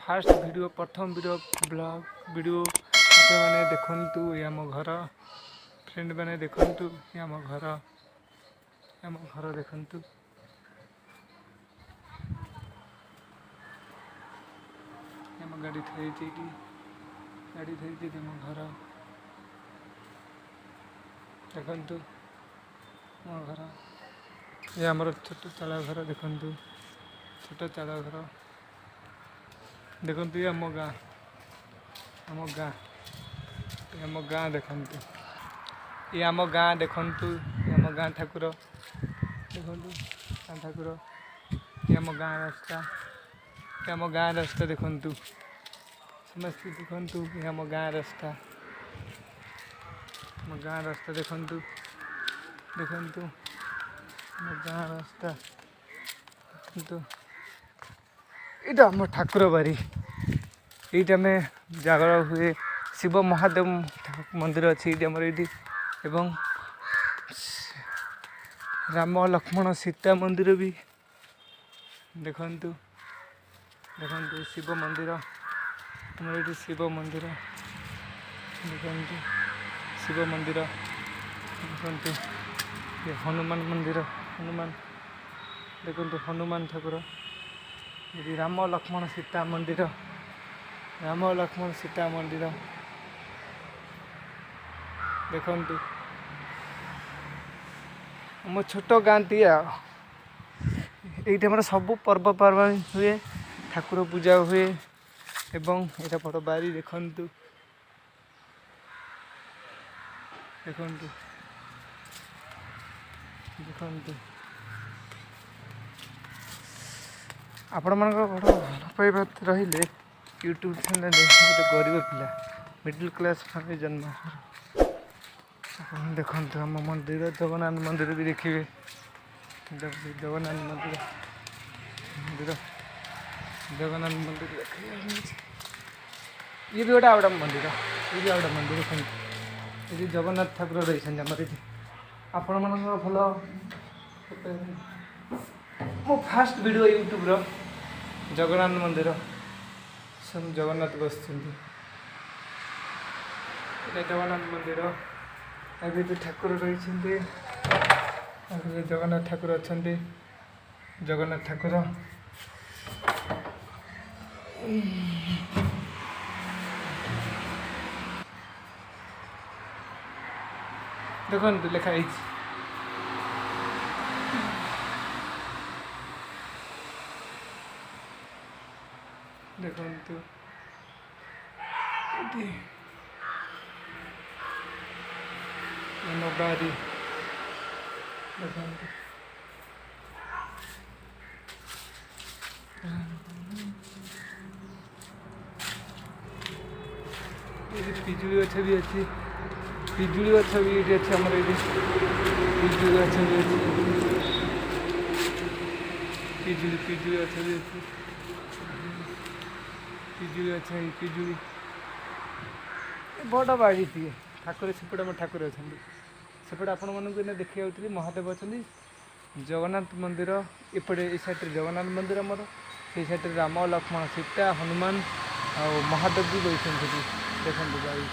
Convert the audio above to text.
First video, ପ୍ରଥମ video, blog video. ଆପଣମାନେ ଦେଖନ୍ତୁ, ଏ ଆମ ଘର। ଫ୍ରେଣ୍ଡ ମାନେ ଦେଖନ୍ତୁ, ଏ ଆମ ଘର, ଆମ ଘର ଦେଖନ୍ତୁ। ଆମ ଗାଡ଼ି ଥୋଇଛି ଏଇଠି, ଗାଡ଼ି ଥୋଇଛି ଏଇଠି। ଆମ ଘର ଦେଖନ୍ତୁ, ମୋ ଘର। ଏ ଆମର ଛୋଟ ଚାଳ ଘର ଦେଖନ୍ତୁ, ଛୋଟ ଚାଳ ଘର ଦେଖନ୍ତୁ। ଏ ଆମ ଗାଁ, ଆମ ଗାଁ, ଏ ଆମ ଗାଁ ଦେଖନ୍ତୁ। ଏ ଆମ ଗାଁ ଦେଖନ୍ତୁ, ଏ ଆମ ଗାଁ ଠାକୁର ଦେଖନ୍ତୁ, ଗାଁ ଠାକୁର। ଏ ଆମ ଗାଁ ରାସ୍ତା, ଏ ଆମ ଗାଁ ରାସ୍ତା ଦେଖନ୍ତୁ। ସମସ୍ତେ ଦେଖନ୍ତୁ, ଏ ଆମ ଗାଁ ରାସ୍ତା, ଆମ ଗାଁ ରାସ୍ତା ଦେଖନ୍ତୁ, ଦେଖନ୍ତୁ ଆମ ଗାଁ ରାସ୍ତା ଦେଖନ୍ତୁ। ଏଇଟା ଆମ ଠାକୁର ବାରି। ଏଇଠି ଆମେ ଜାଗର ହୁଏ। ଶିବ ମହାଦେବ ମନ୍ଦିର ଅଛି ଏଇଠି ଆମର ଏଇଠି, ଏବଂ ରାମ ଲକ୍ଷ୍ମଣ ସୀତା ମନ୍ଦିର ବି ଦେଖନ୍ତୁ, ଦେଖନ୍ତୁ ଶିବ ମନ୍ଦିର ଆମର ଏଇଠି। ଶିବ ମନ୍ଦିର ଦେଖନ୍ତୁ, ଶିବ ମନ୍ଦିର ଦେଖନ୍ତୁ। ଏ ହନୁମାନ ମନ୍ଦିର, ହନୁମାନ ଦେଖନ୍ତୁ, ହନୁମାନ ଠାକୁର ଏଠି। ରାମ ଲକ୍ଷ୍ମଣ ସୀତା ମନ୍ଦିର, ରାମ ଲକ୍ଷ୍ମଣ ସୀତା ମନ୍ଦିର ଦେଖନ୍ତୁ। ଆମ ଛୋଟ ଗାଁଟିଏ ଆଉ ଏଇଠି ଆମର ସବୁ ପର୍ବପର୍ବାଣି ହୁଏ, ଠାକୁର ପୂଜା ହୁଏ। ଏବଂ ଏଇଟା ବଡ଼ ବାରି ଦେଖନ୍ତୁ, ଦେଖନ୍ତୁ, ଦେଖନ୍ତୁ। ଆପଣମାନଙ୍କର ବଡ଼ ଭଲ ପାଇବା ରହିଲେ ୟୁଟ୍ୟୁବ୍ ଚ୍ୟାନେଲ୍ରେ। ଗୋଟେ ଗରିବ ପିଲା, ମିଡ଼ିଲ୍ କ୍ଲାସ୍ ଫ୍ୟାମିଲି ଜନ୍ମ। ଆପଣ ଦେଖନ୍ତୁ ଆମ ମନ୍ଦିର, ଜଗନ୍ନାଥ ମନ୍ଦିର ବି ଦେଖିବେ। ଜଗନ୍ନାଥ ମନ୍ଦିର, ମନ୍ଦିର, ଜଗନ୍ନାଥ ମନ୍ଦିର ଦେଖିବେ। ଇଏ ବି ଗୋଟେ ଆଉ ଗୋଟେ ମନ୍ଦିର, ଇଏ ବି ଆଉ ଗୋଟେ ମନ୍ଦିର ଦେଖନ୍ତୁ। ଏଠି ଜଗନ୍ନାଥ ଠାକୁର ରହିଛନ୍ତି ଆମର ଏଠି। ଆପଣମାନଙ୍କର ଭଲ ମୋ ଫାଷ୍ଟ ଭିଡ଼ିଓ ୟୁଟ୍ୟୁବ୍ର। ଜଗନ୍ନାଥ ମନ୍ଦିର, ସବୁ ଜଗନ୍ନାଥ ବସିଛନ୍ତି। ଏଇଟା ଜଗନ୍ନାଥ ମନ୍ଦିର। ତା ଭିତରେ ଠାକୁର ରହିଛନ୍ତି, ତା ଜଗନ୍ନାଥ ଠାକୁର ଅଛନ୍ତି, ଜଗନ୍ନାଥ ଠାକୁର। ଦେଖନ୍ତୁ ଲେଖା ହେଇଛି। ଦେଖନ୍ତୁ ଏଠି ଆମ ବାରି ଦେଖନ୍ତୁ। ଏଇଠି ପିଜୁଳି ଗଛ ବି ଅଛି, ପିଜୁଳି ଗଛ ବି ଏଇଠି ଅଛି ଆମର। ଏଇଠି ପିଜୁଳି ଗଛ ବି ଅଛି, ପିଜୁଳି, ପିଜୁଳି ଗଛ ବି ଅଛି, ପିଜୁଳି ଗଛ ଏଇ ପିଜୁଳି। ବଡ଼ ବାଡ଼ିଟିଏ। ଠାକୁର ସେପଟେ, ଆମ ଠାକୁର ଅଛନ୍ତି ସେପଟେ। ଆପଣମାନଙ୍କୁ ଏଇନା ଦେଖି ଯାଉଥିଲି, ମହାଦେବ ଅଛନ୍ତି, ଜଗନ୍ନାଥ ମନ୍ଦିର ଏପଟେ। ଏଇ ସାଇଡ଼୍ରେ ଜଗନ୍ନାଥ ମନ୍ଦିର ଆମର, ସେଇ ସାଇଡ଼୍ରେ ରାମ ଲକ୍ଷ୍ମଣ ସୀତା ହନୁମାନ ଆଉ ମହାଦେବ ବି ବସିଛନ୍ତି ସେଠି। ଦେଖନ୍ତୁ ବାଡ଼ି।